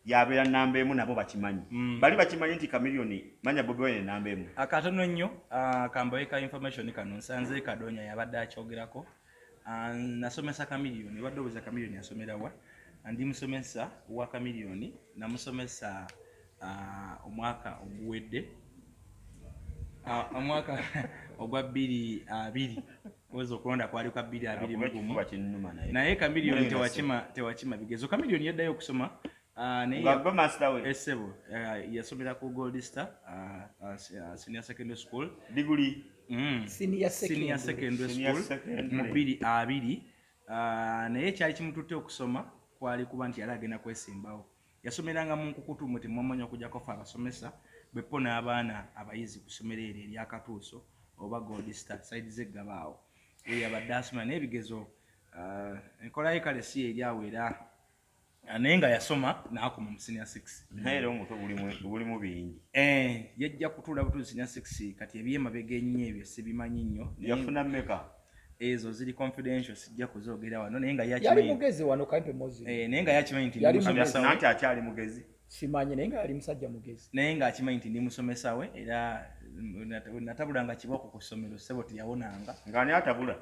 Yabeera namba emu, nabo bakimanyi. Bali bakimanyi nti Chameleone, manya Bobi Wine, namba emu. Akatono nnyo, kambawe ka information kano. Nsanze Kadonya yabadde akyogerako. Nasomesa Chameleone. Obadde obuuza Chameleone asomera wa? Ndi musomesa wa Chameleone. Namusomesa omwaka oguwedde, omwaka ogwa 2020 oza okulonda kwali kwa 2021. Kuba kinnuma naye. Naye Chameleone tewakima bigezo. Chameleone yaddayo okusoma, naye nga gwe master we. Esebo yasomera ku Gold Star Senior Secondary School. Diguli? Senior Senior secondary. Secondary Senior School. Secondary. Mu 2020. Naye kyali kimututte okusoma kwali kuba nti yali agenda kwesimbawo. Yasomeranga mu nkukutu mwe temwamanyi okujjako fe abasomesa bwepo n'abaana abayizi ku ssomero eryo eryakatuuso oba Gold Star side zeggabaawo we yabadde asoma. Naye ebigezo, enkola ye kale si eri awo era, naye nga yasoma n'akoma mu senior six. Naye era omutwe gulimu bingi. Eh, yajja kutuula butuuzi senior six. Kati ebyemabega ennyo ebyo sibimanyi nnyo. Yafuna mmeka? Ezo ziri confidential, sijja kuzoogera wano, naye nga yali yakimanyi mugezi wano Kampe Mozi. Eh, naye nga yakimanyi nti ndi Yali musomesa we. Nanti akyali mugezi. Simanyi, naye nga yali musajja mugezi. Naye ng'akimanyi nti ndi musomesa we era natabulanga kibooko ku ssomero, ssebo, teyawonanga. Ng'ani atabula?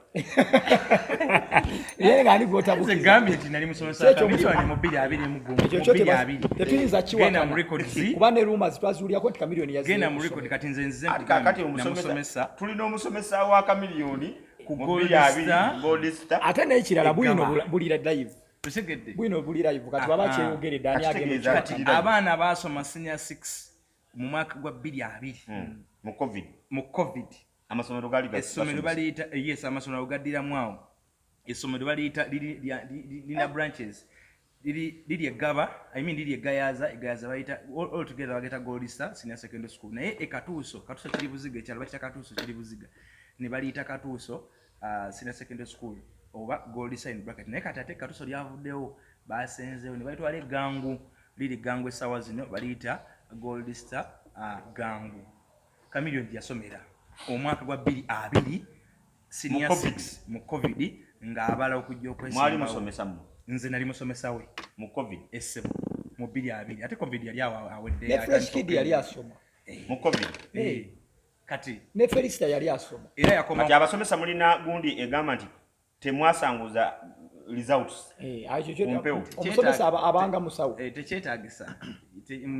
Naye nga ani Nze gwotabukiza? gambye nti nali musomesa Ekyo Chameleone mu 2021. Ekyo Mu kyo bbiri abiri. tetuyinza Genda mu kiwakana records. kuba ne rumors twaziwulirako nti Chameleone yazzeeyo Genda mu ku record. ssomero. Kati nze nzize Ati kakati nkugambye, omusomesa namusomesa tulina omusomesa wa Chameleone ku mu Gold 2020, Star. Gold Star. Ate n'ekirala, bwino Eggaba. buli live. Tusigedde. Bwino buli live. Kati baba kyeyogeredde, ani agenda Kitegeeza okukiwakana? nti- Abaana baasoma senior 6 mu mwaka gwa 2020. Mu COVID. Mu COVID. Amasomero gaali Essomero gasomesa. baliyita, yes, amasomero gaddiramu awo. Essomero baliyita lina branches, liri eggaba, I mean liri egayaza. Egayaza bayita all together bageta Gold Star Senior Secondary School, naye ekatuuso, Katuuso kiri Buziga, ekyalo bakita Katuuso kiri Buziga, ne baliyita Katuuso Senior Secondary School oba Gold Star in bracket. Naye kati ate Katuuso lyavuddewo, basenzeewo ne balitwala eggangu, liri Gangu. Essaawa zino baliyita Gold Star Gangu. Chameleone gye yasomera omwaka gwa 2020 senior Mu COVID. 6 mu COVID ng'abala okujja Mwali okwesimbawo. musomesa mmwe? Nze nali musomesa we. Mu COVID? Essebo, mu 2020. Ate COVID yali awo awedde. Ne Fresh Kid yali asoma. Mu COVID? Eh, Kati ne Felisita yali asoma. Era yakoma. Kati abasomesa mulina gundi egamba nti temwasanguza results Eh, ekyo kyo- ku mpewo. Omusomesa abanga musawo. Eh, tekyetaagisa.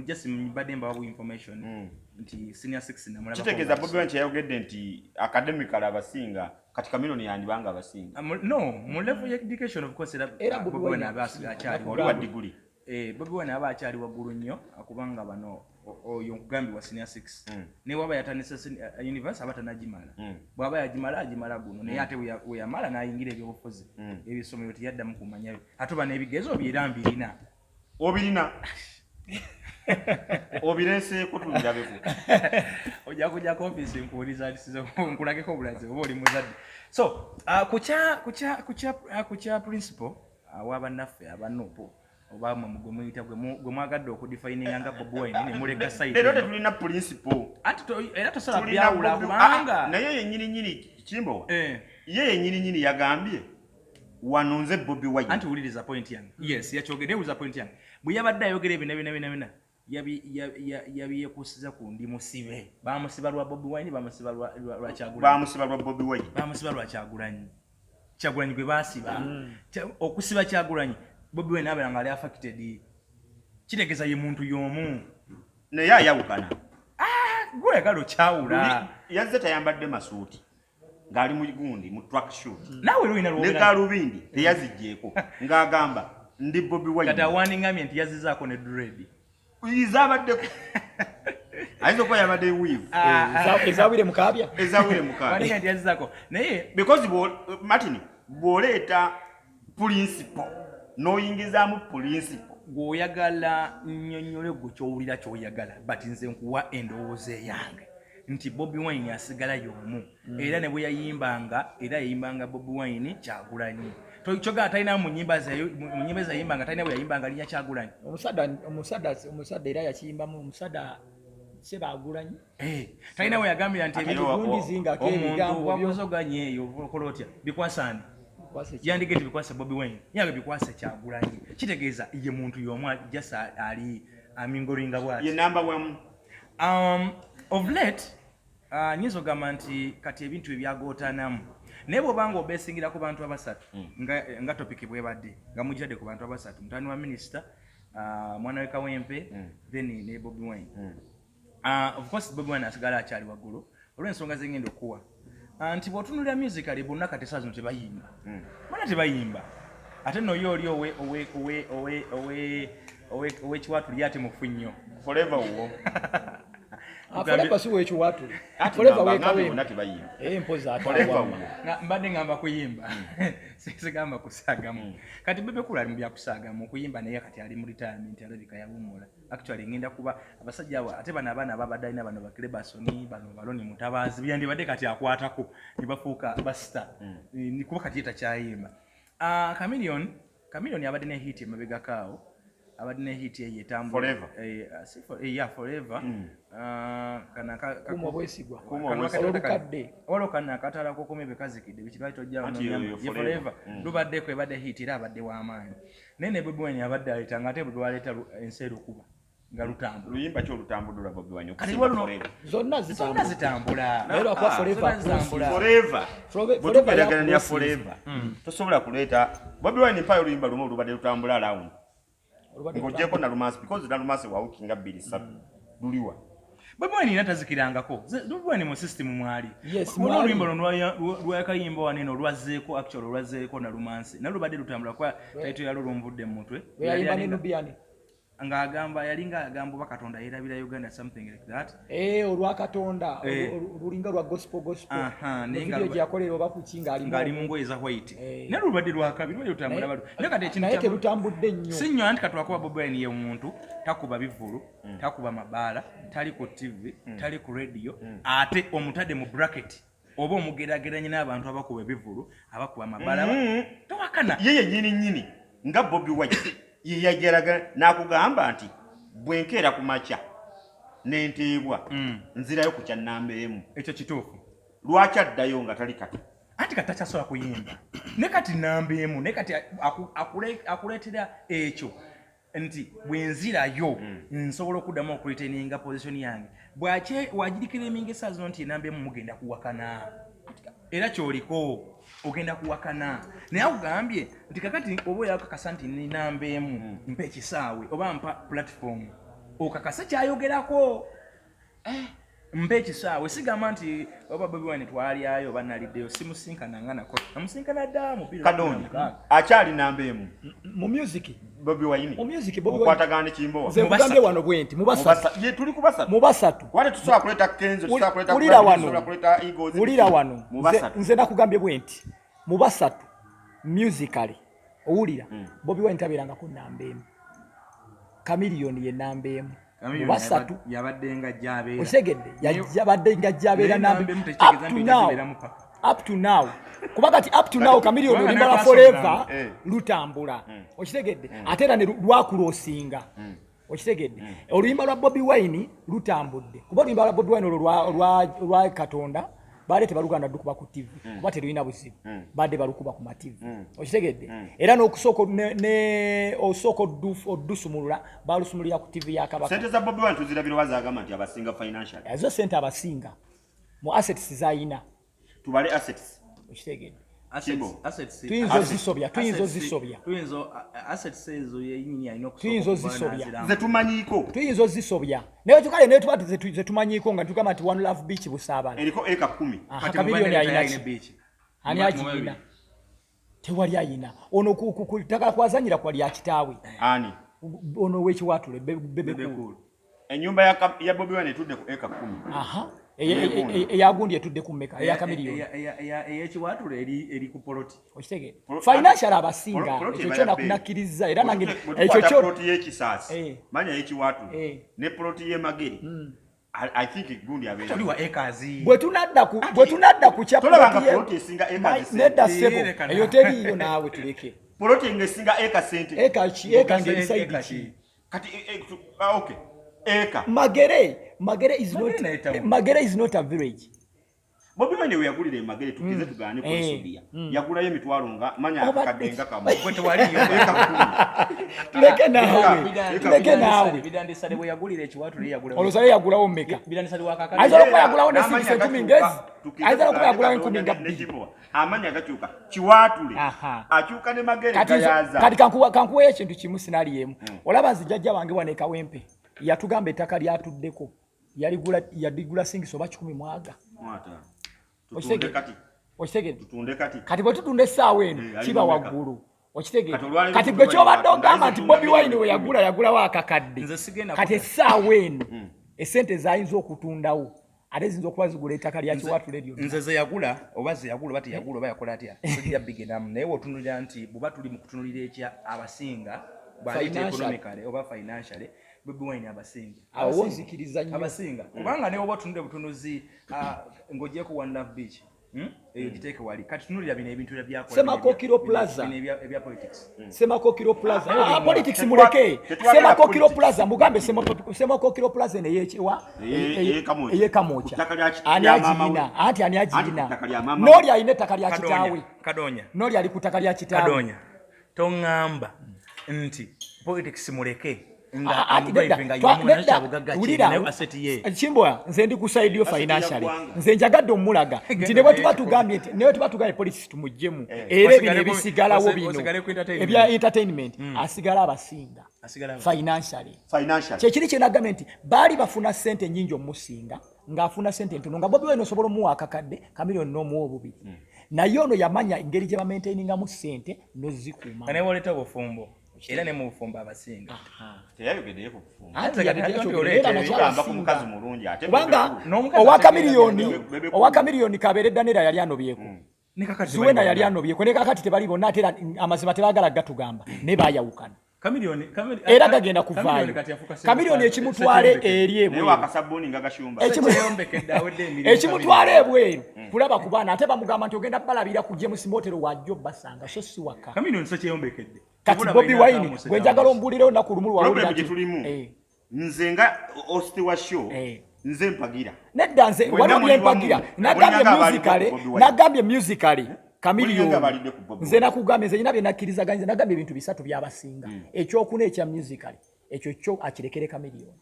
Just mbadde mbawa bu information nti senior 6 namulabako. Kitegeeza nga Bobi Wine kyeyayogedde nti academical abasinga, kati Chameleone yandibanga abasinga. Ah, no, mu level ya education, of course, era Era Bobi Bobi Wine Wine aba akyali oli wa diguli. Eh, Bobi Wine aba akyali waggulu nnyo, kubanga bano oyo nkugambye wa senior 6 ne waba yatandise university aba tanagimala. Bw'aba yagimala, agimala guno, naye ate we yamala n'ayingira ebyobufuzi, ebisomero teyaddamu kumanyayo. Ate oba n'ebigezo byera mbirina. Obirina? Obireeseeko tubirabeko. Ojja kujja ku office nkuwuliza nkulageko obulazi oba oli muzadde. So ku kya principal w'abannaffe abanupu oba mwe gwe muyita gwe mwagadde okudefininga nga Bobi Wine ne muleka side Leero eno. Tetulina principal. Anti era tosobola Tulina byawula kubanga Ah, naye yennyini nyini Kimbowa, Eh, ye yennyini nyini yagambye wano nze Bobi Wine. Anti wuliriza point yange. Yes, yakyogedde. Wuliriza point yange. Bwe yabadde ayogera ebyo byonna byonna byonna, yabyekuusiza ku ndi musibe. Bamusiba lwa Bobi Wine, bamusiba lwa Kyagulanyi. Bamusiba lwa Bobi Wine. Bamusiba lwa Kyagulanyi. Kyagulanyi gwe basiba. Okusiba Kyagulanyi, Bobi Wine abeera nga ali affected, kitegeeza ye muntu y'omu. Naye ayawukana. Gweyagala okyawula. Yazze tayambadde masuuti ng'ali mu gundi, mu track suit. Naawe era olina Ne lwobeera. Galubindi teyaziggyeko ng'agamba ndi Bobi Kati Wine. Awandiŋŋambye nti yazzizaako ne dread. Zabaddeko, ayinza okuba yabadde weave. Ezawire mukaabya. Ezawire mukaaga. Wandiŋŋambye nti yazzizaako, naye Because Martin, bw'oleeta principal n'oyingizaamu principal. Gw'oyagala nnyonnyole gwe ky'owulira ky'oyagala, but nze nkuwa endowooza eyange nti Bobi Wine asigala y'omu. Era ne bwe yayimbanga, era yayimbanga Bobi Wine Kyagulanyi. Kyogala talina mu nyimba ze, mu nyimba ze yayimbanga, talina bwe yayimbanga linnya Kyagulanyi. Omusadda era yakiyimbamu omusadda Sebaagulanyi. Eh, talina we yagambira nti Ate gundi zingako omuntu ebigambo byo. wakuzoganya eyo okola otya, bikwasaani. Bikwase ki? Yandigambye bikwase Bobi Wine, yange bikwase Kyagulanyi. Kitegeeza ye muntu y'omu, just ali amingoringa bwati. Ye namba wamu. Of late, nyinza ogamba nti kati ebintu ebyagootanamu, naye bw'obanga obeesingira ku bantu abasatu, nga topic bwebadde nga mugiradde ku bantu abasatu, mutani wa minisita, mwana we Kawempe, then ne Bobi Wine. Of course Bobi Wine asigala akyali waggulu olw'ensonga zengenda okuwa, nti bw'otunulira musically bonna kati saa zino tebayimba, bonna tebayimba, ate noyo oli owe owe owe owe owe owe ow'ekiwaatu ate mufu nnyo. Forever wo. Forever si wekiwaatule. Ati Forever namba, ngambye wekawempe. bonna tebayimba. Eh, mpozi ate Forever awamma. wo. Mbadde ngamba kuyimba, sigamba kusaagamu. Kati Bebe Cool ali mu byakusaagamu, okuyimba naye kati ali mu retirement, alabika yawummula. Actually ngenda kuba abasajja abo, ate bano abaana ababadde alina bano bakirebasoni, bano baloni Mutabaazi, byandibadde kati akwatako ne bafuuka ba star, kuba kati ye takyayimba. Ah, Chameleone, Chameleone abadde ne hit emabegako awo, abadde ne hit eyo etambula. Forever. Eh, si yeah, Forever. Ah, kana Kuuma obwesigwa. Kuuma kano obwesigwa. Olukadde. Waliwo kano akatala kokomye bekazikidde biki tojja. Anti yo ye Forever. Forever lubaddeko, ebadde hit era abadde w'amaanyi, naye ne Bobi Wine abadde aleeta nga ate bwe lwaleeta ensi erukuba nga lutambula. Luyimba ki olutambudde lwa Bobi Wine Kati okusinga waliwo Forever? Zonna zonna zitambula. Zitambula. Naye lwakuba Ah, Forever zonna zitambula. Forever. Forever Bwe tugeraageranya yakulosinze. Forever, tosobola kuleeta Bobi Wine mpayo oluyimba lumu olubadde lutambula around Olubadde ng'ogyeko Nalumansi, because Nalumansi wawukinga bbiri ssatu luliwa. Bobi Wine era tazikirangako. Bobi Wine mu system mwali. Yes, Waliwo mwali. oluyimba luno lwakayimba wanene olwazzeeko, actually olwazzeeko Nalumansi nalwo lubadde lutambula, kuba title yalwo lunvudde mu mutwe. Lwe yayimba ne Yali Nubian. Ng'agamba, yalinga agamba oba Katonda yerabira Uganda, something like that. Eh, olwa Katonda. Eh. Lulinga lwa gospel gospel. Aha, naye nga Video gye yakolera oba kuki ng'alimu. Ng'ali mu ngoye eza white. Eh. Naye lubadde lwakabi, lubadde lutambula balu, naye kati ekintu Naye terutambudde nnyo. Si nnyo, anti katwakuba Bobi Wine ye muntu takuba bivvulu, takuba mabaala, tali ku TV, tali ku radio, ate omutadde mu bracket oba omugerageranye n'abantu abakuba ebivvulu, abakuba amabaala, towakana. Ye yennyini nnyini nga Bobi Wine ye yageraga n'akugamba nti bwenkeera ku makya nenteebwa, nzirayo ku kya namba emu. Ekyo kituufu. Lwaki addayo nga tali kati? Anti kati takyasobola kuyimba, ne kati namba emu, ne kati akuleetera ekyo nti bwenzirayo nsobola okuddamu okuretaininga position yange. Bwake wagirikira eminga esaa zino nti enamba emu mugenda kuwakana, era kyoliko ogenda kuwakana, naye akugambye nti kakati oba oyakakasa nti ni namba emu, mpa ekisaawe oba mpa platform okakase kyayogerako. Mpa ekisaawe, sigamba nti oba Bobi Wine twalyayo oba naliddeyo, simusinkananga nako, namusinkana dda mu Kadondi 2006. akyali namba emu Mu music. Bobi Wine Mu music Bobi Wine. okwatagana ne Kimbowa. Nze Mu nkugambye basatu. wano bwe nti mu basatu. Ye tuli ku basatu. Mu basatu. Kuba tetusobola kuleeta Kenzo, tusobola kuleeta Wulira Gravity, wano. tusobola kuleeta Eagles. Wulira wano. Mu basatu. Nze nakugambye bwe nti mu basatu musically, owulira, Bobi Wine tabeerangako namba emu. Chameleone ye namba emu mu basatu. Yabadde nga gyabeera. Okitegedde? Yabadde nga gyabeera Naye namba namba emu tekitegeeza up to nti now. tazibeeramu paka. Up to now, kuba kati up to now Chameleone Kubanga oluyimba lwa naye Forever Eh. lutambula, okitegedde? Ate era ne lwakulosinga, okitegedde? Oluyimba lwa Bobi Wine lutambudde kuba oluyimba lwa Bobi Wine olwo olwa Katonda baale tebaluganda dukuba ku TV kuba terulina buzibu, badde balukuba ku ma TV, okitegedde? Era n'okusooka ne osooka oddusumulula, balusumulira ku TV ya Kabaka. Sente za Bobi Wine tuzirabira oba zagamba nti abasinga financial? Ezo sente abasinga mu assets zayina. Tubale assets. Okitegedde? Kimbo. Tuyinza ozisobya, tuyinza ozisobya. Tuyinza assets ezo yenyini alina okusooka Tuyinza okuba ozisobya. n'aziramba. Nze tumanyiiko. Tuyinza ozisobya, naye kale naye tuba zetumanyiiko nga tugamba nti One Love Beach Busaabala. Eriko eka 10. Aha, Kati Chameleone mubane alina alina ki? beach. Ani Mu agiyina? babiri. Tewali ayina. Ono ku ttaka kwazanyira kwa lya kitaawe. Ani? Ono owekiwatule Bebe Bebe Cool. Cool. Ennyumba ya Bobi Wine etudde ku eka 10. Aha, eyagundi etudde ku mmeka eya Chameleone? Eyekiwatule eri ku poloti. Okitegeera? Financial abasinga. Poloti Ekyo eba kyo ya bbeeyi. nakunakkiriza era nange Bwe ekyo tukwata kyo poloti y'ekisaasi, manya y'ekiwaatule ne poloti y'emagere, I think gundi abeera Toli wa acres. Bwe tunadda ku kya Tolabanga poloti poloti esinga acres sente? Nedda ssebo. Yerekana. Eyo teriiyo naawe, tuleke. Poloti ng'esinga eka sente. Eka ki? Eka ng'eri side Eka ki? ki? Kati ah, okay, eka Magere, Magere is Magere not naye town. Magere is not a village. Bobi Wine we yagulira e Magere, tukize tugaane kwesudiya, yagulayo emitwalo nga manya akakadde nga kamu. Gwe tewaliyo. Eka 10. Tuleke naawe, tuleke naawe. Bidandisale bwe yagulira ekiwatule yagula. Olowooza ye yagulawo mmeka? Bidandisale wakakati. Ayinza okuba yagulawo ne N'amanya singisa enkumi gakyuka, ngezi. tukize Ayinza okuba tugaane yagulawo enkumi Katonda nga ne 2. Kibowa. Amanya gakyuka, Kiwaatule Aha. akyuka ne Magere Kati Gayaza. kati kankuweyo ekintu kimu, scenario emu. Olaba nze jjajja wange wano e Kawempe yatugamba ettaka lyatuddeko yaligula, yaligula singisa oba kikumi mwaga. Mwata. Tutunde kati. Okitegedde? Tutunde kati. Kati bwe tutunda essaawa eno Eh, ali kiba mumeka? waggulu. Okitegedde? Kati olwaleero Kati gwe Bobi kyobadde Wine ogamba watunda nti Bobi miliyoni Wine we 10. yagula yagulawo akakadde. Nze sigenda Kati kuda. essaawa eno esente zayinza okutundawo ate ziyinza okuba zigula ettaka lya Kiwaatule lyonna. Nze ze yagula oba ze yagula oba teyagula oba yakola atya, sijja bigendamu, naye wotunulira nti bweba tuli mu kutunulira ekya abasinga baleeta Financial. economically oba financially, Bobi Wine abasinga. Awo Abasinga. nzikiriza nnyo. Abasinga, kubanga ne oba otunudde butunuzi, ng'ogyeko One Love Beach, Eyo giteeke wali. Kati tunulira bino ebintu byakola. Semakokiro Plaza. Bino ebya politics. Semakokiro Plaza. Naye Ah, oli politics muleke. Tetwagala Semakokiro politics. Plaza, mugambe Semakokiro Plaza eno eyekiwa Ey'e Kamwokya. Ey'ekamwokya. Ku ttaka lya Ani lya maama agirina? we. Anti ani Anti ku agirina? ttaka lya maama we. N'oli alina ettaka lya Kadonya, kitaawe. Kadonya. N'oli ali ku ttaka lya kitaawe. Kadonya, toŋŋamba nti politics muleke nga Ah, ati nedda, amudrivinga y'omu nedda, nakyabugagga kye, wulira, naye asset ye. Kimbwa, nze ndi ku side yo Asset ya financially. ggwanga. Nze njagadde omulaga nti ne bwe tuba tugambye nti ne bwe tuba tugambye politics tumuggyemu, era ebino ebisigalawo bino Osigale ku entertainment. ebya entertainment, asigala abasinga Asigala abasinga. financially. Financially. Kyekiri kye nagambye nti baali bafuna ssente nnyingi omusinga ng'afuna ssente ntono, nga Bobi Wine osobola omuwa akakadde kamiliyoni n'omuwa obubiri, naye ono yamanya engeri gye bamaintainingamu ssente n'ozikuuma. Nga naye woleeta obufumbo, era ne mu bufumbo abasinga. Teyayogeddeyo ku bufumbo. Anti Nze kati yali ate yakyogera, oleeta era ebyo. Tugamba ku nakyabasinga. mukazi mulungi ate Kubanga Bebe Cool. N'omukazi owa ategeera Kamiliyoni, Bebe Cool. owa Kamiliyoni kabeere Daniela yali anobyeko. Ne kakati Zuwena tebali yali bonna. anobyeko, ne kakati tebali bonna, ate era amazima tebaagala gatugamba ne baayawukana. Era gagenda Chameleone kuvaayo. kati yafuuka Kamiliyoni ekimutwale eri Naye ebweru. wakasabbuuni nga gashumba. Kyeyombekedde awedde emirimu. Ekimutwala ebweru kulaba ku baana, ate bamugamba nti ogenda balabira ku James Motel wajja obbasanga, so si waka. Chameleone so kyeyombekedde. Kati Tebula Bobi balina Wine akamusa gwe njagala ombuulire olunaku lumu lwawulira Problem gye nti- tulimu. Eh. Nze nga host wa show, nze mpagira. Nedda, nze Mwenna waliwo muli byempagira. wamu. Nagambye Mulinga abalidde musically, ku Bobi Wine. nagambye musically Mulinga Chameleone. abalidde ku Bobi Nze Wine. nakugambye, nze nyina bye nakkirizaganyiza, nagambye ebintu bisatu byabasinga, ekyokuna ekya musically ekyo kyo akirekere Chameleone.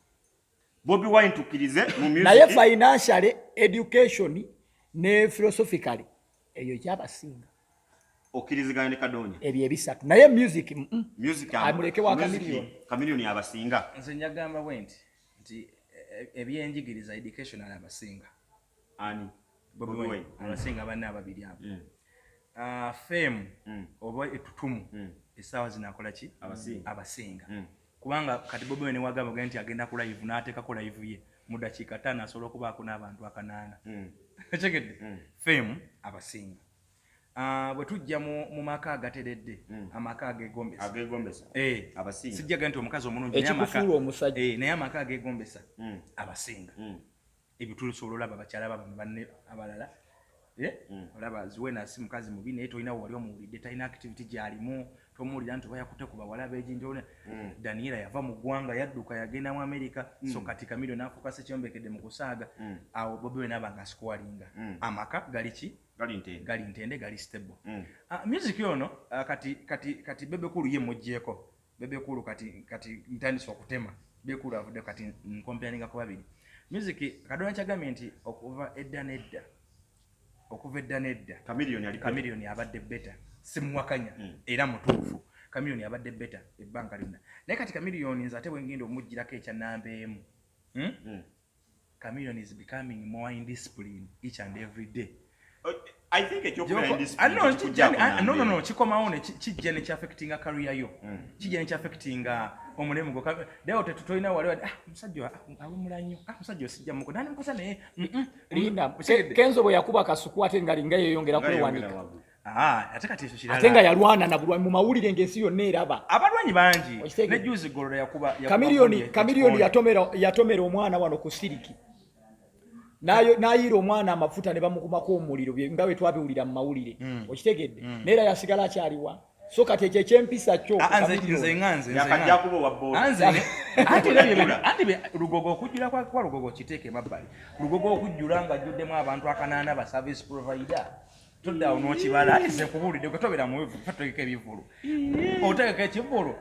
Bobi Wine tukkirize mu music. Naye financially, education ne philosophically eyo kyabasinga. Okkiriziganya ne Kadonya. Ebyo ebisatu, naye music, Music Amuleke wa music Chameleone. Chameleone abasinga. Nze njagamba bwe nti ebyenjigiriza, educational, abasinga. Ani? Bobi Bobi Wine Wine. abasinga banne ababiri abo. Fame oba etutumu essaawa zino akola ki? Abasinga. Abasinga. Kubanga kati Bobi Wine wagamba ogenda nti agenda ku live n'ateekako live ye mu dakiika 5 asobola okubaako n'abantu 800. Ekyegedde fame abasinga. Bwe tujja mu maka agateredde, amaka agegombesa, Agegombesa. Abasinga. Sijjaga nti omukazi omulungi, naye Ekikufuula omusajja. Naye amaka agegombesa abasinga. Ebyo tusobola olaba bakyala babano banne abalala. Olaba Zuwena si mukazi mubi, naye tolina wali omuwulidde, talina activity gyalimu, tomuwulira nti oba yakutte ku bawala beginti. Daniela yava mu ggwanga, yadduka yagenda mu America. So kati Chameleone n'afuuka sekyombekedde mu kusaaga. Awo Bobi Wine aba nga asikuwalinga amaka gali ki? Gali ntende. Gali ntende, gali stable. Music ono, kati Bebe Cool ye muggyeko. Bebe Cool kati ntandise okutema. Bebe Cool avudde, kati nkomparinga ku babiri. Music Kadona kyagambye nti okuva edda nedda, okuva edda nedda, Chameleone ali Chameleone abadde better, simuwakanya, era mutuufu. Chameleone abadde better ebbanga lyonna, naye kati Chameleone nze ate bwe ngenda omuggyirako ekya namba emu, Chameleone is becoming more indiscipline each and every day. I think ekyokubeera Ah, no, indiscipline kijja- kikuggyako ah, no, no, namba no, kikomawo ne kijja ne kyaffectinga career yo, kijja ne kyaffectinga omulimu gwo. Deo tetulina wali ah, musajja awemula nnyo, ah, musajja osijja muko nani mukosa naye Linda. Okitegedde? Kenzo bwe yakuba kasuku ate nga linga yeeyongera Nga yeyongera kwewanika. waggulu. Ah, ate kati ekyo kirala. Ate nga yalwana na bulwa mu mawulire ng'ensi yonna eraba. Abalwanyi bangi. Okitegedde? Ne juzi Golola yakuba Kamiliyoni gundi Kamiliyoni ekikonde. yatomera omwana wano ku siriki, n'ayiira omwana amafuta ne bamukumako omuliro, nga bwe twabiwulira mu mawulire. Okitegedde? Naye era yasigala akyaliwa. So kati ekyo ekyempisa kyo Ah, nze nga nze Yakajja kuba owa boda. Ah, nze anti era bye anti Lugogo okujjula kwa Lugogo kiteeke emabbali. Lugogo okujjula ng'ajjuddemu abantu akanaana ba service provider, tudde awo n'okibala. Ati nze nkubuulidde, gwe tobeera mu ffe tutegeka ebivvulu, otegeka ekivvulu,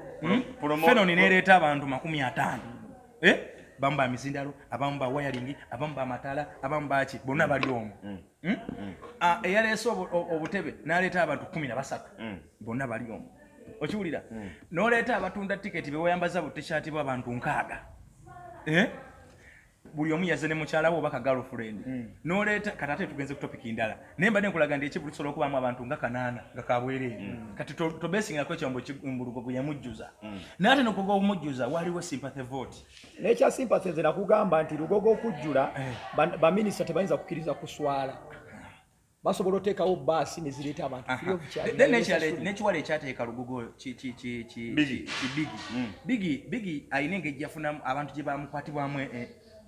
Fenoni n'ereeta abantu 50, Eh? Bamu ba mizindalo, abamu ba wiring, abamu ba mataala, abamu baki, bonna bali omwo. Ah, eyaleese obutebe n'aleeta abantu 13, bonna bali omwo. Okiwulira? N'oleeta abatunda tiketi bewayambaza butishaati bw'abantu 60, Eh? Buli omu yazze ne mukyala we oba ka girlfriend. N'oleeta kati ate tugenze ku topic ndala, naye mbadde nkulaga nti ekivvulu kisobola okubaamu abantu nga 800 nga kabwereere. Kati tobesingako ekyombo mbu Lugogo yamujjuza, naye ate nokuga okumujjuza waliwo sympathy vote. N'ekya sympathy, nze nakugamba nti Lugogo okujjula, baminisita tebayinza kukkiriza kuswala, basobola oteekawo baasi ne zireeta abantu free of charge. Then n'ekirala, n'ekiwala ekyateeka Lugogo Biggie. ki Biggie. Biggie alina engeri gyafunamu abantu gye bamukwatibwamu,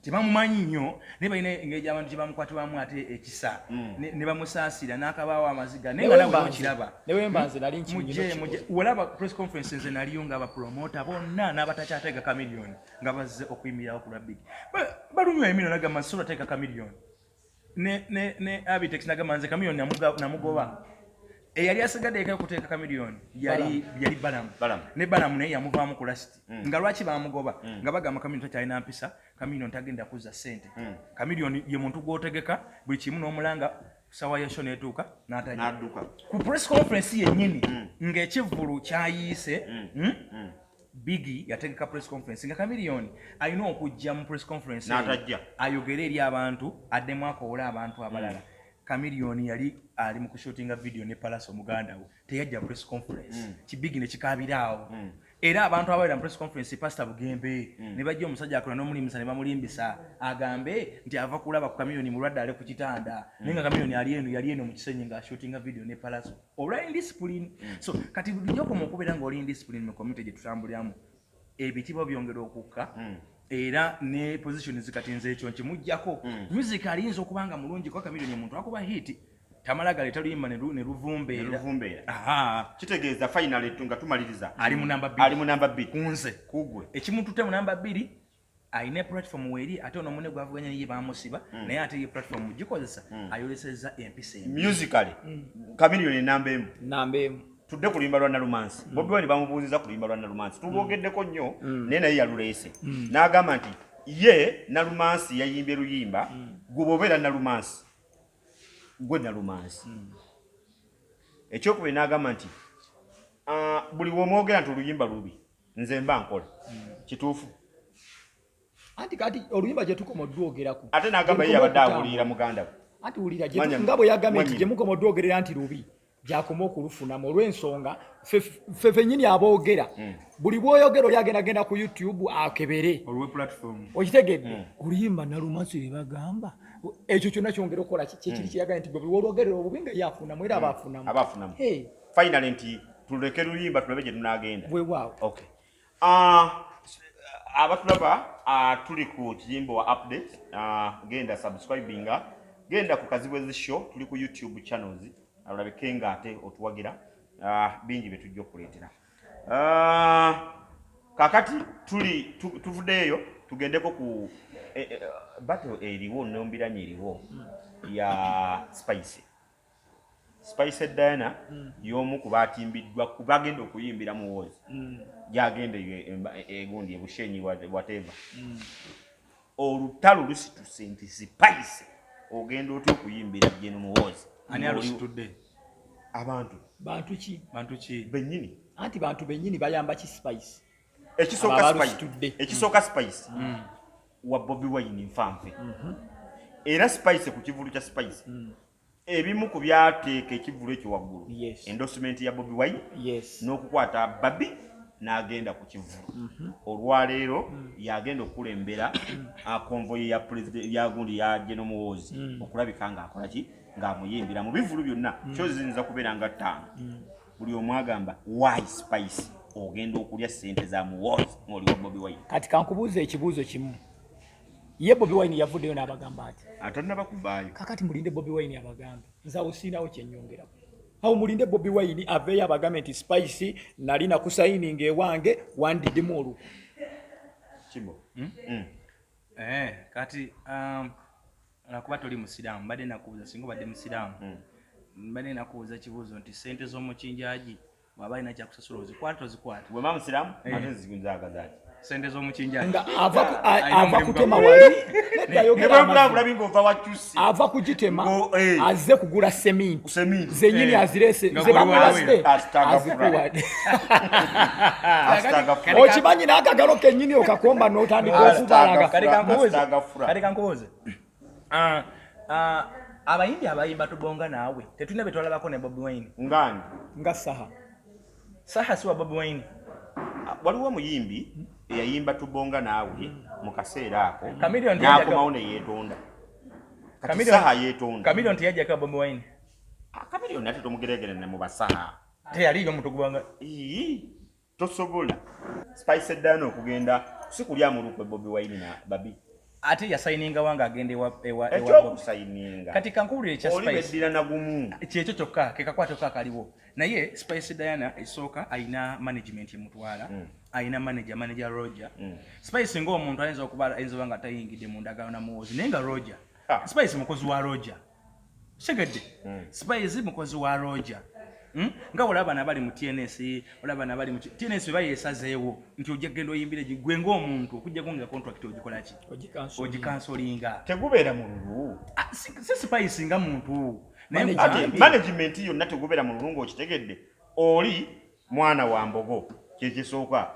tebamumanyi nnyo, naye balina engeri abantu gye bamukwatibwamu ate ekisa ne bamusaasira n'akabaawo amaziga, naye nga nawe okiraba. Ne wemba nze nali nkimanyi. Mujje, mujje olaba press conference. Nze naliyo nga abapromota bonna n'abatakyateeka Chameleone nga bazze okuyimirirawo ku lwa Biggie. Balunywa emino nagamba nsobola teeka Chameleone ne Abitex, nagamba nze Chameleone namugoba. Eyali asigadde eka okuteeka Chameleone yali Balamu. Balamu. Ne Balamu naye yamuvaamu ku last. Nga lwaki bamugoba? Nga bagamba Chameleone takyalina mpisa, Chameleone tagenda kuzza ssente. Chameleone ye muntu gw'otegeka buli kimu n'omulanga, sawa ya show n'etuuka n'atajja. N'adduka. Ku press conference yennyini ng'ekivvulu kyayiise, Biggie yategeka press conference nga Chameleone alina okujja mu press conference eyo, N'atajja. ayogere eri abantu, addemu akowole abantu abalala. Chameleone yali ali mu kushootinga video ne Palaso muganda we, teyajja press conference. Kibigi ne kikaabira awo. Era abantu ababeera mu press conference, Pastor Bugembe, ne bajja omusajja akola n'omulimbisa, ne bamulimbisa agambe nti ava kulaba ku Chameleone mulwadde ali ku kitanda, naye nga Chameleone ali eno, yali eno mu Kisenyi ng'ashootinga video ne Palaso olwa indiscipline. So kati bulijjo okoma okubeera ng'oli indiscipline mu community gye tutambuliramu, ebitiibwa byongera okukka era ne positions. Kati nze ekyo nkimuggyako. Music aliyinza okuba nga mulungi, kuba Chameleone omuntu akuba hit, tamala galeeta luyimba ne luvumbeera. Ne luvumbeera. Aha. Kitegeeza final nga tumaliriza, ali mu namba 2. Ali mu namba 2. Kunze kugwe. Ekimututte mu namba 2, alina platform weeri, ate ono munne gwavuganya ye bamusiba, naye ate ye platform gikozesa ayolesezza empisa embi. Musically, Chameleone enamba 1. Namba 1. Tudde ku luyimba lwa Nalumansi. Bobi Wine bamubuuziza ku luyimba lwa Nalumansi, tulwogeddeko nnyo, naye yaluleese n'agamba nti ye Nalumansi yayimbye luyimba gwe bw'obeera Nalumansi, gwe Nalumansi. Ekyokubiri n'agamba nti, "Ah, buli womwogera nti oluyimba lubi, nze mba nkola kituufu." Anti kati oluyimba gye tukoma odwogerako, Ate n'agamba ye yabadde awulira muganda we. Anti wulira, Manya- nga bwe yagambye nti mwanyina. gye mukoma odwogerera nti lubi, gyakoma okulufunamu olw'ensonga ffe ffennyini aboogera. Buli bw'oyogera oli agenda genda ku YouTube akebere. Olwe platform. Okitegedde? Oluyimba Nalumansi lwe bagamba, ekyo kyonna kyongera okukola kyekiri kyeyagambye nti gwe buli wolwogerera obubi nga ye afunamu era aba afunamu. Aba afunamu. Hey, Finally nti tuleke luyimba, tulabe gye tunaagenda. Weewaawo. Okay. Abatulaba, tuli ku Kiyimba wa update. Genda subscribinga, genda ku Kazibwezi Show, tuli ku YouTube channels, olabike nga ate otuwagira. Bingi bye tujja okuleetera. Kakati tuli tuvuddeyo tugendeko ku battle eriwo nombiranye eriwo ya Spice. Spice Diana y'omu ku batimbiddwa ku bagenda okuyimbira mu Muhoozi gyagenda eyo egundi ebushenyi, whatever. Olutalo lusituse nti Spice ogenda otya okuyimbira Gen Muhoozi? Ani alusitudde? Abantu. Bantu ki? Bantu ki? Bennyini. Anti bantu bennyini bayamba ki Spice? Ekisooka, Abo Spice abalusitudde. Ekisooka, Spice wa Bobi Wine nfanfe, era Spice ku kivulu kya Spice, ebimu ku byateeka ekivulu ekyo waggulu, endorsement ya Bobi Wine n'okukwata Babi n'agenda ku kivulu. Olwaleero yagenda okukulembera convoy ya president ya gundi ya Gen Muhoozi, okulabika ng'akola ki, ng'amuyimbira mu bivulu byonna. Kyo ziyinza kubeera nga 5. Buli omu agamba, why Spice ogenda okulya ssente za Muhoozi ng'oli wa Bobi Wine? Kati kankubuuza ekibuuzo kimu. Ye Bobi Wine yavuddeyo n'abagamba ati Atannaba kuvaayo. Kakati mulinde Bobi Wine abagambe. Nze awo siinawo kyenyongerako. Awo mulinde Bobi Wine aveeyo abagambe nti Spice nali nakusayininga ewange, wandiddemu olukwe. Kibo. Kati lwakuba toli musiraamu, mbadde nakubuuza, singa obadde musiraamu, mbadde nakubuuza ekibuuzo nti sente z'omukinjaagi bw'aba alina kyakusasula, ozikwata, tozikwata? Bwe mba musiraamu, Eh. ate nzagazaaki? Sente z'omukinjaagi. Nga ava Alina ava omulimu. kutema wali, nedda, ayogera Ne bwe amazima. bulabi ng'ova wa cusi. Ava kugitema, Ngo. azze kugula seminti. Seminti. Zenyini azireese Nga ze guli bamuwaze. Astagfirullah. Azikuwadde. Astagfirullah. Okimanyi n'akagalo kennyini okakomba n'otandika okubalaga. Kati kankubuuze. Astagfirullah. Kati kankubuuze. Ah, ah, abayimbi abayimba tubonga naawe, tetulina be twalabako ne Bobi Wine. Ngani? Nga Saha. Saha si wa Bobi Wine. Waliwo omuyimbi eyayimba tubonga naawe mu kaseera ako, Chameleone. n'akomawo ne yeetonda. Kati Saha yeetonda. Chameleone teyajjako Bobi Wine. Chameleone ate tomugeregerana ne mu basaha. Teyaliyo mutugubanga. Ii, tosobola. Spice Diana okugenda si kulya mu lukwe Bobi Wine na Babi. Ate yasayininga wange agenda ewa Bobi. Ekyokusayininga, Kati kankuwulire ekya oli Spice. beddira na gumu. Kyekyo kyokka ke kakwate kyokka akaliwo, naye Spice Diana esooka ayina management emutwala, ayina manager Roger. Spice ng'omuntu ayinza okuba, ayinza oba nga tayingidde mu ndagaano na Muwozi, naye nga Roger, Spice mukozi wa Roger, segedde. Spice mukozi wa Roger. Nga olaba bano abali mu TNS, olaba bano abali mu TNS bwe bayeesazeewo nti ojja kugenda oyimbire gwe ng'omuntu, okujjako nga contract ogikola ki? Ogikansolinga. Tegubeera mu lulu. Ah, si Spice nga muntu, naye Manager. Ate nkugambye. Management yonna tegubeera mu lulu ng'okitegedde oli mwana wa mbogo, kyekisooka.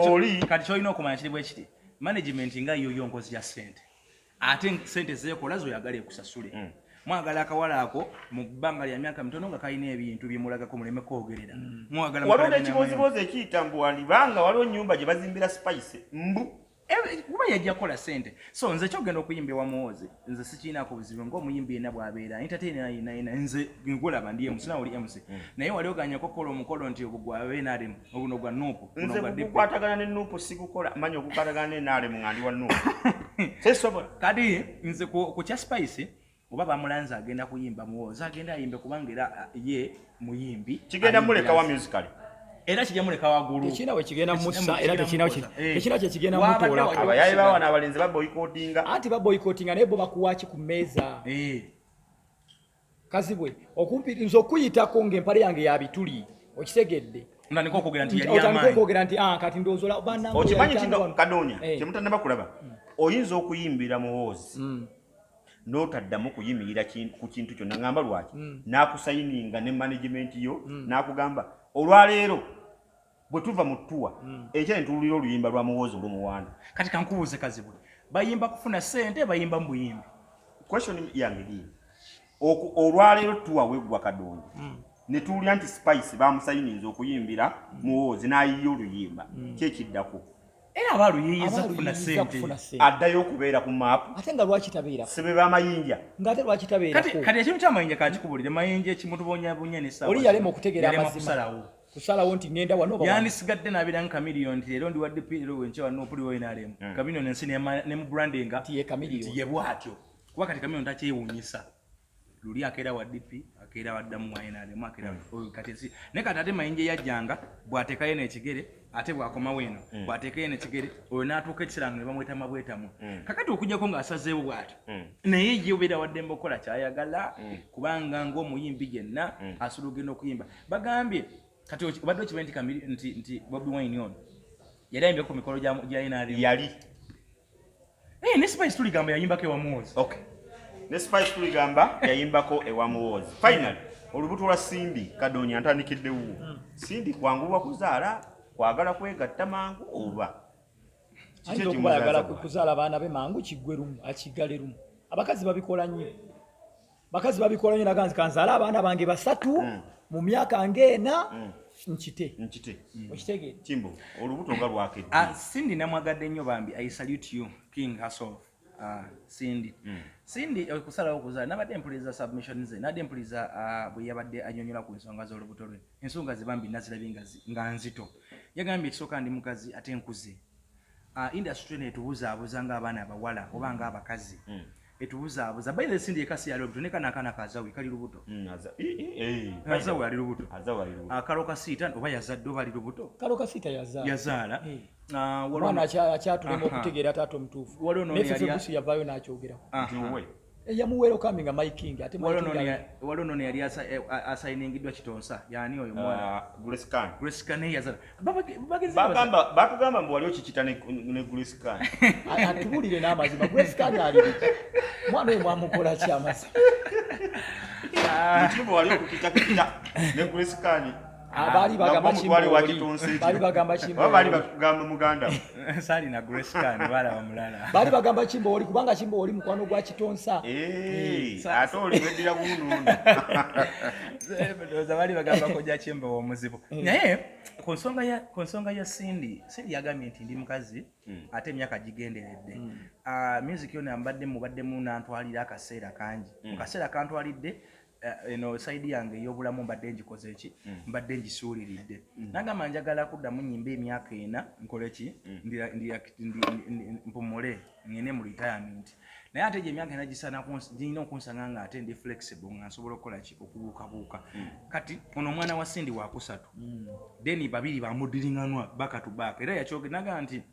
Oli Kati kyolina okumanya kiri bwe kiti: management nga yo yo nkozi ya ssente, ate sente zeekola zoyagala ekusasule. Mwagala akawala ako mu bbanga lya myaka mitono nga kalina ebintu byemulagako, muleme kwogerera. Mwagala Waliwo mukole. n'ekibozibozi ekiyita mbu wandibanga waliwo ennyumba gye bazimbira Spice mbu. Kuba yajja kukola sente. So nze kyogenda okuyimba ewa Muwozi, nze sikiinaako buzibu ng'omuyimbi yenna bw'abeera entertainer yenna yenna. Nze ngulaba ndi MC, nawe oli MC, naye wali oganyako okukola omukolo nti ogwo gwa NRM, oguno gwa NUP, guno Nze gwa DP? Gukwatagana ne NUP sigukola. Manya okukwatagana ne NRM nga ndi wa NUP, sesobola. Kati nze ku kya Spice, oba bamulanze agenda kuyimba Muwozi, agenda ayimbe, kubanga era ye muyimbi. Kigenda muleka wa Ayimbira. musically. Era kijja muleka waggulu. Tekirina we kigenda mussa, era Eh. tekirina kye kigenda Wabadde mutoolako. Abayayi bawana abalenzi baboyikotinga. Anti baboyikotinga, naye bo bakuwaki ku mmeeza? Kazibwe okumpi nze okuyitako ng'empale yange ya bituli, okitegedde? Ntandika okwogera nti yali Otandika amaanyi. okwogera nti, "Ah, kati ndowooza bannange Okimanyi yayitanga kino wano." Kadonya, kyemutannaba kulaba, oyinza okuyimbira Muhoozi n'otaddamu kuyimirira ku kintu kyonna. Ngamba lwaki? N'akusayininga ne management yo, n'akugamba olwaleero bwe tuva mu ttuwa ekya ntuulira oluyimba lwa Muhoozi olumuwanda. Kati kankubuuze Kazibwe, bayimba kufuna ssente, bayimba mu buyimbi? Question yange eri, olwaleero tuwa weggwa Kadongo ne tuwulira nti Spice bamusayininze okuyimbira Muhoozi n'ayiya oluyimba, kyekiddako? Era aba aluyiyiza Aba kufuna aluyiyiza ssente. kufuna ssente. Addayo okubeera ku maapu. Ate nga lwaki tabeerako? Sibe b'amayinja. Ng'ate lwaki tabeerako? Kati ekintu kyamayinja kakikubulire, mayinja ekimutubonyabonya nesaawa Oli yalema okutegeera yalema amazima. kusalawo. Kusalawo nti ngenda wano oba wano. Yandisigadde n'abeera nga Chameleone nti leero ndi wa DP, leero wenkya wa NUP, liwo NRM. Chameleone ensi nemubrandinga Nti ye Chameleone. nti ye bw'atyo, kuba kati Chameleone takyewuunyisa, luli akeera wa DP, akeera waddamu wa NRM, akeera oyo. Kati ensi naye kati ate mayinja yajjanga bw'ateekayo n'ekigere, ate bw'akomawo eno bw'ateekayo n'ekigere, oyo n'atuuka ekiseera nga ne bamwetama bwetamu. Kakati okujjako ng'asazeewo bw'atyo, naye ye obeera waddembe okukola kyayagala, kubanga ng'omuyimbi yenna asobola okugenda okuyimba. Bagambye kati obadde okimanyi nti nti Bobi Wine ono yali ayimbye ku mikolo gya NRM? Yali. Eh, ne Spice tuligamba yayimbako ewa Muwozi. Okay, ne Spice tuligamba yayimbako ewa Muwoozi. Final, olubuto lwa Cindy. Kadonya, ntandikiddewo. Cindy kwanguwa kuzaala, kwagala kwegatta mangu, oba kiki? Ayinza okuba ayagala Ekimuzaaza bw'atyo? kuzaala abaana be mangu, kiggwe lumu, akiggale lumu. Abakazi babikola nnyo, bakazi babikola nnyo. Naganzi kanzaale abaana bange basatu mu myaka ng'ena, nkite. Nkite. Okitegeera? Kimbo, olubuto nga lwakedde. Ah, Cindy namwagadde nnyo bambi. I salute you, king herself. Cindy, Cindy okusalawo okuzaala, nabadde mpuliza submission ze, nabadde mpuliza bwe yabadde annyonnyola ku nsonga z'olubuto lwe. Ensonga ze bambi nazirabye nga nzito. Yagambye ekisooka, ndi mukazi ate nkuze, industry eno etubuzaabuza ng'abaana abawala oba ng'abakazi. Etubuzaabuza. By the Cindy ekasi yali olubuto, ne kano akaana kazawi kali lubuto. Azawi ali lubuto. Azawi ali lubuto. Akalo kasiita oba yazadde oba ali lubuto. Kalo kasiita yazaala. Yazaala. Ah, waliwo Omwana akyatulema okutegeera taata omutuufu. Waliwo n'ono Naye Fefe yali Busi yavaayo n'akyogerako. Nti Yamuwelcominga My King, ate My Waliwo King n'ono waliwo n'ono yali asayiningiddwa Kitonsa, yaani oyo muwala? Ah, Grace Khan. Grace Khan naye yazaala. Bagamba, batugamba mbu waliwo kikita ne Grace Khan. Atubulire n'amazima, Grace Khan ali biki? Mwana oyo mwamukola ki amazima? Mukibo waliwo kukita kikita ne Grace Khan. Ah, baali bagamba Nagwo mutwale wa Kimbooli. Kitonsa ekyo. Baali bagamba Oba baali Kimbooli. bakugamba muganda we. Saalina Grace Khan, balaba mulala. Baali bagamba Kimbooli kubanga Kimbooli mukwano gwa Kitonsa. Eh, ate oli weddira buunuunu. Ndowooza baali bagamba kojja Kimbowa omuzibu. Naye ku nsonga ya Cindy, Cindy yagambye nti ndi mukazi ate emyaka gigenderedde. Ah, music yona mbadde mubaddemu nantwalira akaseera kangi. Mu kaseera kantwalidde, eno side yange ey'obulamu mbadde ngikoze ki, mbadde ngisuuliridde. Nagamba njagala kuddamu nyimba emyaka 4, nkole ki, mpumule ngende mu retirement. Naye ate gye emyaka 4 gisaana girina okunsanga nga ate ndi flexible, nga nsobola okukola ki, okubuukabuuka. Kati ono omwana wa Cindy wakusatu, then babiri bamudiriŋŋanwa back to back. Era yakyogera nagamba nti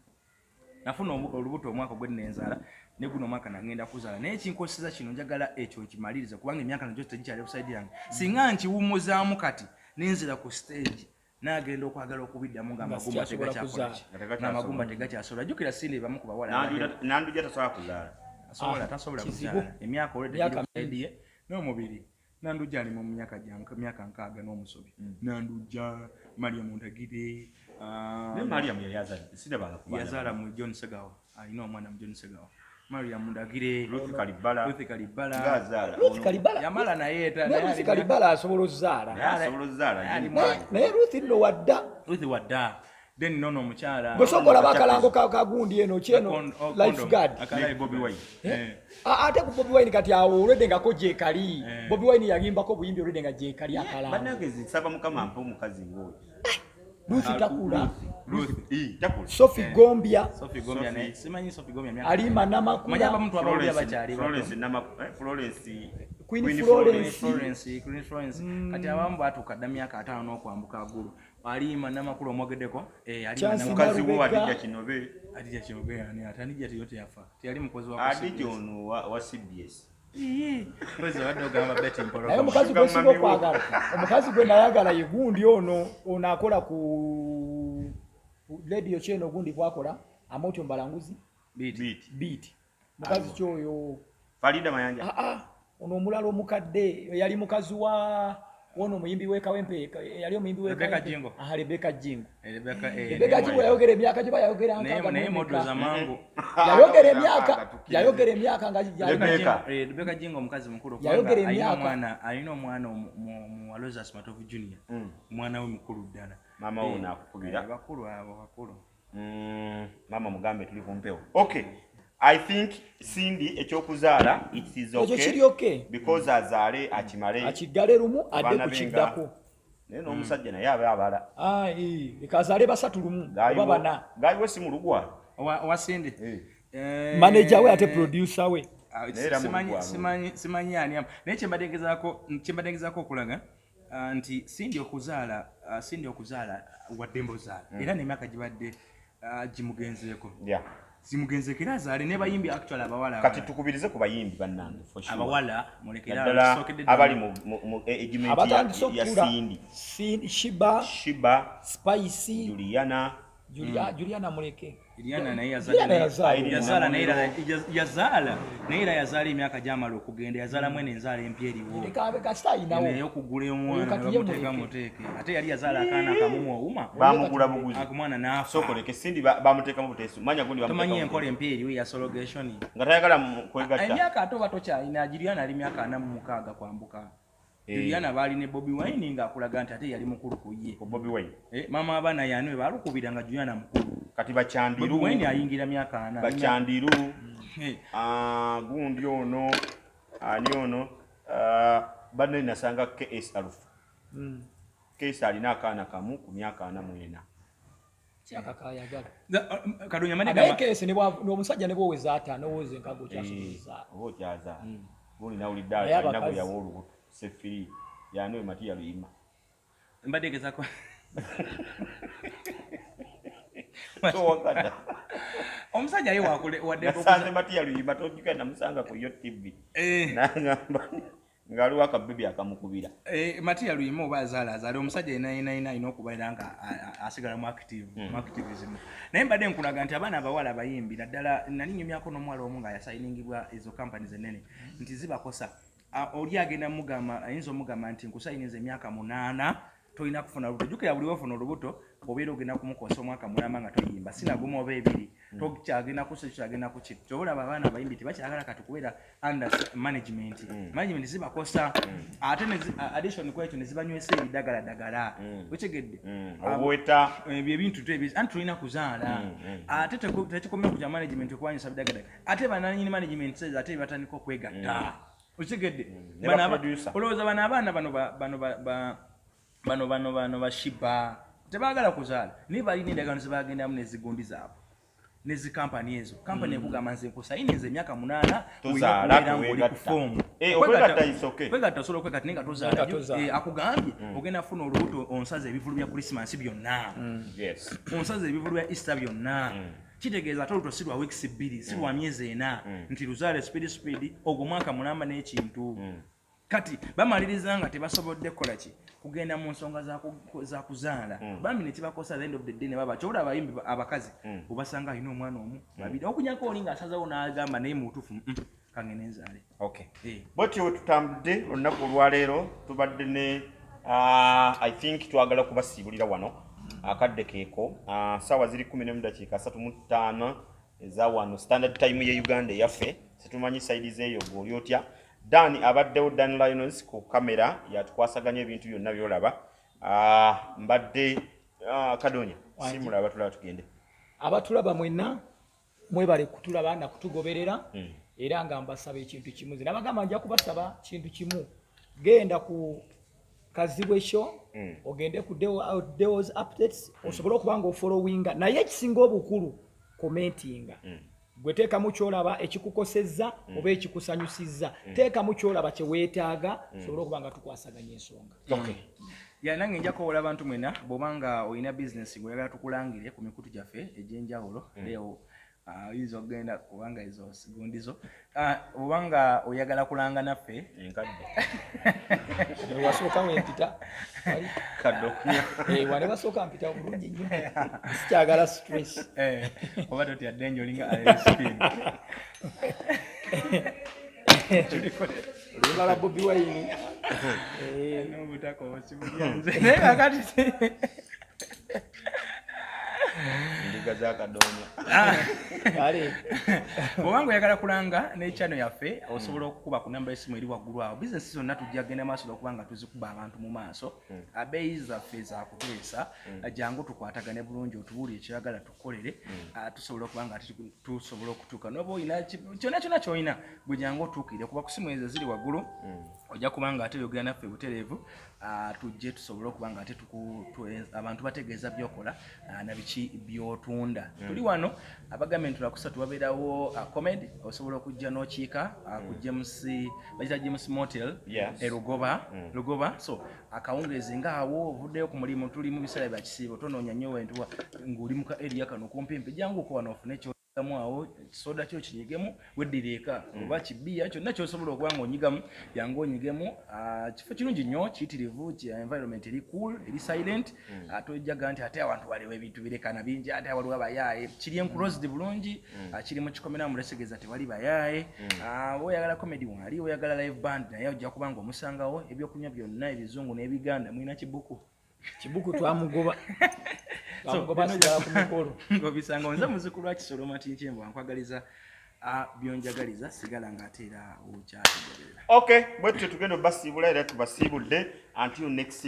nafuna olubuto omwaka ogwennenzaala, ne guno omwaka nagenda kuzaala, naye ekinkoseza kino njagala ekyo nkimalirize, kubanga emyaka nagyo tegikyali offside yange. Singa nkiwummuzaamu kati nenzira ku stage, nagenda okwagala okubiddamu nga amagumba sikyasobola tegakyakola kuzaala. ki, Nga tegakyasobola. nga amagumba tegakyasobola. Jjukira Cindy bamu ku bawala Nandujja tasobola kuzaala. Asobola Ah, tasobola kizibu. kuzaala emyaka olwedde Emyaka giri ye n'omubiri. Nandujja ali mu myaka gya myaka 60 n'omusobi. Nandujja, Mariam Ndagire, ah, Naye Mariam yali azadde, sirabanga ku baana. Yazaala mu John Segawa, alina omwana mu John Segawa. Mariam Ndagire, Ruth Kalibala. Ruth Kalibala. Ng'azaala. Ruth Kalibala. Yamala naye Naye Ruth Kalibala asobola ozaala. Naye asobola ozaala. Naye ali Naye Ruth nno wadda. Ruth wadda. Then nono omukyala Gwe sooka olaba akalango kagundi eno kyeno Lifeguard. Ne Bobi Wine. Eh. Ate ku Bobi Wine kati awo olwedde ngako gyekali. Eh. Bobi Wine yayimbako obuyimbi olwedde nga gyekali akalango. Bannange, nsaba Mukama ampe omukazi ng'oyo. Ruth takula. Ruth. Eh, takula. Sophie Gombya. Sophie Gombya naye Sophie. simanyi Sophie Gombya myaka. Alima Manyi Namakula. abamu twabawulira bakyali bato. Florence Florence Queen Queen Florence. Florence, Queen Florence. Kati abamu batuuka dda myaka 50 n'okwambuka aggulu. Alima Namakula omwogeddeko. Eh, Alima Chance Namakula. Mukazi wo Nalubega. Adija Kinobe. Adija Kinobe ani? Ate Adija tiyo teyafa. Teyali mukozi wa Adija ono wa CBS. Kwezi obadde ogamba Betty Mpologoma. Naye omukazi Sugar gwe singa mummy wo. okwagala, omukazi gwe nayagala ye gundi ono, ono akola ku radio kyeno, gundi bwakola Amotyo Mbalanguzi. Beat. Beat. Beat mukazi kyoyo. Farida Mayanja. Aa, ono omulala omukadde yali mukazi wa wono omuyimbi w'e Kawempe, yali omuyimbi w'e Rebecca Kawempe. Jingo. Aha, Rebecca Jingo. Eh, Rebecca, eh, Rebecca naye Jingo yayogera emyaka gye bayayogera naye 60 naye mu model emeka. zamangu. Yayogera emyaka, yayogera emyaka nga Rebecca. Eh, Rebecca Jingo omukazi mukulu Yayogera kubanga alina emyaka. omwana, alina omwana mu Alozas Matovu Junior. Omwana we mukulu ddala. Maama wo Eh, naakukubira. eh, bakulu abo bakulu. Maama mugambe tuli ku mpewo. Okay. I think Cindy ekyokuzaala it is okay. Ekyo kiri okay. Because azaale akimale. Akiggale lumu adde Abaana ku be kiddako. Naye n'omusajja naye aba abala. Ah, eh, leka azaale basatu lumu oba bana. Gayiwo si mulugwa. Owa Cindy. Eh. Eh, Manager we ate producer we. Ah, Naye era simanyi mulugwa. Simanyi ani naye kyembadde ngezaako okulaga, ah, nti Cindy okuzaala, ah, Cindy okuzaala waddembe ozaala, era n'emyaka gibadde, ah, gimugenzeeko. Zimugenzeeko era azaale ne bayimbi actually abawala Kati abalala. tukubirize ku bayimbi bannange, for sure. Abawala mulekere awo, Naddala kisookedde ddala. abali mu agement Abatandise ya okukula. Cindy. Shiba, Shiba, Spice, Juliana, Juliana muleke. Juliana naye Juliana yazaala. yazaala naye yazaala naye era yazaala emyaka gyamala okugenda, yazaala mwene enzaala empya eriwo. Leka abe kasita ayinawo. Naye okugula omwana Oyo kati ye bamuteeka muleke. muteeke, ate yali yazaala akaana kamu owuma Bamugula buguzi. Omwana n'afa. Sokoleke Cindy bamuteekamu buteesi. Manya gundi Tomanyi bamuteekamu enkola empya eriwo eya surrogation. buteesi. Nga tayagala kwegatta. Emyaka ate oba tokyalina. Juliana ali myaka 46 kwambuka. Eh. Juliana baali ne Bobi Wine ng'akulaga nti ate yali mukulu ku ye. Ku Bobi Wine. Eh, maama abaana yani we baalukubira nga Juliana mukulu. Kati Bobi Bachandiru. Wine ayingira myaka 40. Bachandiru. Eh, Ah, gundi ono ani ono, ah, banne nasanga KS Alpha. KS alina akaana kamu ku myaka 44. Kyakakayagala. Kadonya mane Naye gamba keesi n'omusajja ne bwoweza ataano, oweza enkago, okyasobola. Oba okyazaala gundi nawulidde Naye alina gwe abakazi- yawa olubuto sefiri yani oyo Matiya Luyima. Mbadde gezako. So wakata Omusajja ye wakule wadde nasanze Matiya Luyima, tojjuka namusanga ku yo TV, nangamba ngaaliwo akabebi akamukubira. Matiya Luyima oba azaala azaale, omusajja yena yena yena alina okubeera nga asigala mu active, mu activism. Naye mbadde nkulaga nti abaana abawala abayimbi, naddala nali nyumyako n'omuwala omu nga yasayiningibwa ezo companies ennene nti zibakosa. Oli agenda mugamba, ayinza omugamba nti nkusayiniza emyaka 8, tolina kufuna lubuto. Jjukira buli wofuna olubuto obeera ogenda kumukosa omwaka mulamba nga toyimba, sinagumu oba ebiri, tokyagenda kusa, kyagenda kuki. Kyolaba abaana abayimbi tebakyagala kati kubeera under management. Management zibakosa, ate addition ku ekyo ne zibanywesa ebidagaladagala, okitegedde? Obweta. Ebyo ebintu anti tulina kuzaala. Ate tekikomye ku kya management okwanyisa bidagala, ate bananyini management says ate batandika okwegatta, okitegedde? Ne Bano ba producer. Olowooza bano abaana bano bano bano bano bano bashiba tebaagala kuzaala, naye balina endagaano zebagendamu nezigundi zaabwe nezikampani ezo. Kampani ekugamba nze nkusayiniza emyaka 8, Tozaala, olina okubeera ng'oli ku teweegatta. foomu. Okwegatta is okay. Okwegatta osobola okwegatta naye nga tozaala. Nga tozaala. Akugambye ogenda kufuna olubuto, onsaza ebivulu bya Christmas byonna, onsaza ebivulu bya Easter byonna. Kitegeeza ate olubuto si lwa weeks 2, si lwa myezi 4, nti luzaale speed speed, ogwo mwaka mulamba n'ekintu. Kati bamaliriza nga tebasobodde kukola ki, kugenda mu nsonga za kuzaala. Bambi ne kibakosa. At the end of the day ne baba kyobula abayimbi abakazi obasanga alina omwana omu, babiri, okunyako oli ng'asazewo n'agamba naye mu butuufu, kangende nzaale." Okay. Eh. Bwetyo we tutambudde olunaku olwaleero, tubadde ne I think twagala kubasiibulira wano akadde keeko. Saawa ziri 11 dakiika 35 eza wano standard time ye Uganda eyaffe. Situmanyi side zeeyo gweoli otya. Dan abaddewo, Dan Lions ku kamera yatukwasaganya ebintu byonna byolaba. Mbadde Kadonya. Wangi. Simula abatulaba tugende. Abatulaba mwenna mwebale kutulaba nakutugoberera, era nga mbasaba ekintu kimu. Nze nabagamba nja kubasaba kintu kimu: genda ku Kazibwe Show, ogende ku Deos Updates, osobole okuba nga ofollowinga. Naye ekisinga obukulu, commentinga. Gwe teekamu kyolaba ekikukosezza oba ekikusanyusizza, teekamu kyolaba kyeweetaaga, osobole okuba nga tukwasaganya ensonga. Okay. Ya, nange nja kuwola abantu mwena, bw'obanga olina bizinesi ng'oyagala tukulangire ku mikutu gyaffe egy'enjawulo, leo oyinza okugenda kubanga ezo gundi zo. Bw'obanga oyagala kulanga naffe Enkadde. Wasooka wempita. Kadde okunya. Wane wasooka mpita bulungi nnyo, sikyagala stress. Oba totya ddenje, olinga Alien. Oluyimba lwa Bobi Wine. N'obutaka obusibulyanze naye kakati Endiga za Kadonya. Kale. Bw'obanga oyagala kulanga ne channel yaffe, osobola okukuba ku namba y'essimu eri waggulu awo. Bizinesi zonna tujja genda maaso okuba nga tuzikuba abantu mu maaso. Abeeyi zaffe zakuteesa. Jangu tukwatagane bulungi, otubuulire ekyoyagala tukukolere. Tusobola okuba nga ate tusobola okutuuka noba olina kyonna kyonna kyolina, gwe jangu otuukire kuba ku simu ezo eziri waggulu, ojja kuba nga ate oyogera naffe butereevu. Tujje tusobole okuba nga ate abantu bategeeza byokola na biki byotunda. Tuli wano abagambye nti lwakusatu wabeerawo comedy, osobola okujja n'okiika ku James, bagita James Motel. Yes. E Lugoba. Lugoba, so akawungeezi ngaawo ovuddeyo ku mulimu, tuli mu biseera bya kisiibo, tonoonya nnyo wentuwa ng'oli mu ka area kano kumpimpi, janguko wano ofune kyomu awo, soda kyo kinyigemu weddira eka, oba kibiya kyonna kyosobola okuba nga onyigamu, jangu onyigemu. Kifo kirungi nnyo, kiyitirivu, environment eri cool, eri silent. Tojjaga nti ate abantu waliwo ebintu birekana bingi, ate waliwo abayaaye. Kiri enclosed bulungi, kiri mu kikomera mulesegeeza, tewali bayaaye. Oyagala comedy wali, oyagala live band naye ojja kuba nga omusangawo. Ebyokunywa byonna ebizungu n'ebiganda mulina. Kibuku. Kibuku twamugoba, twamugoba, sigala ku mikolo. Ng'obisanga. Nze muzukulu wa Kisolo Matinkyembo, nkwagaliza byonjagaliza, sigala ng'ate era okyatugoberera. Okay, bwetutyo tugenda obasiibula era tubasiibudde until next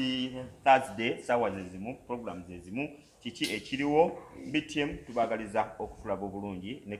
Thursday, saawa zezimu, program zezimu. Kiki ekiriwo? BTM tubagaliza okutulaba obulungi.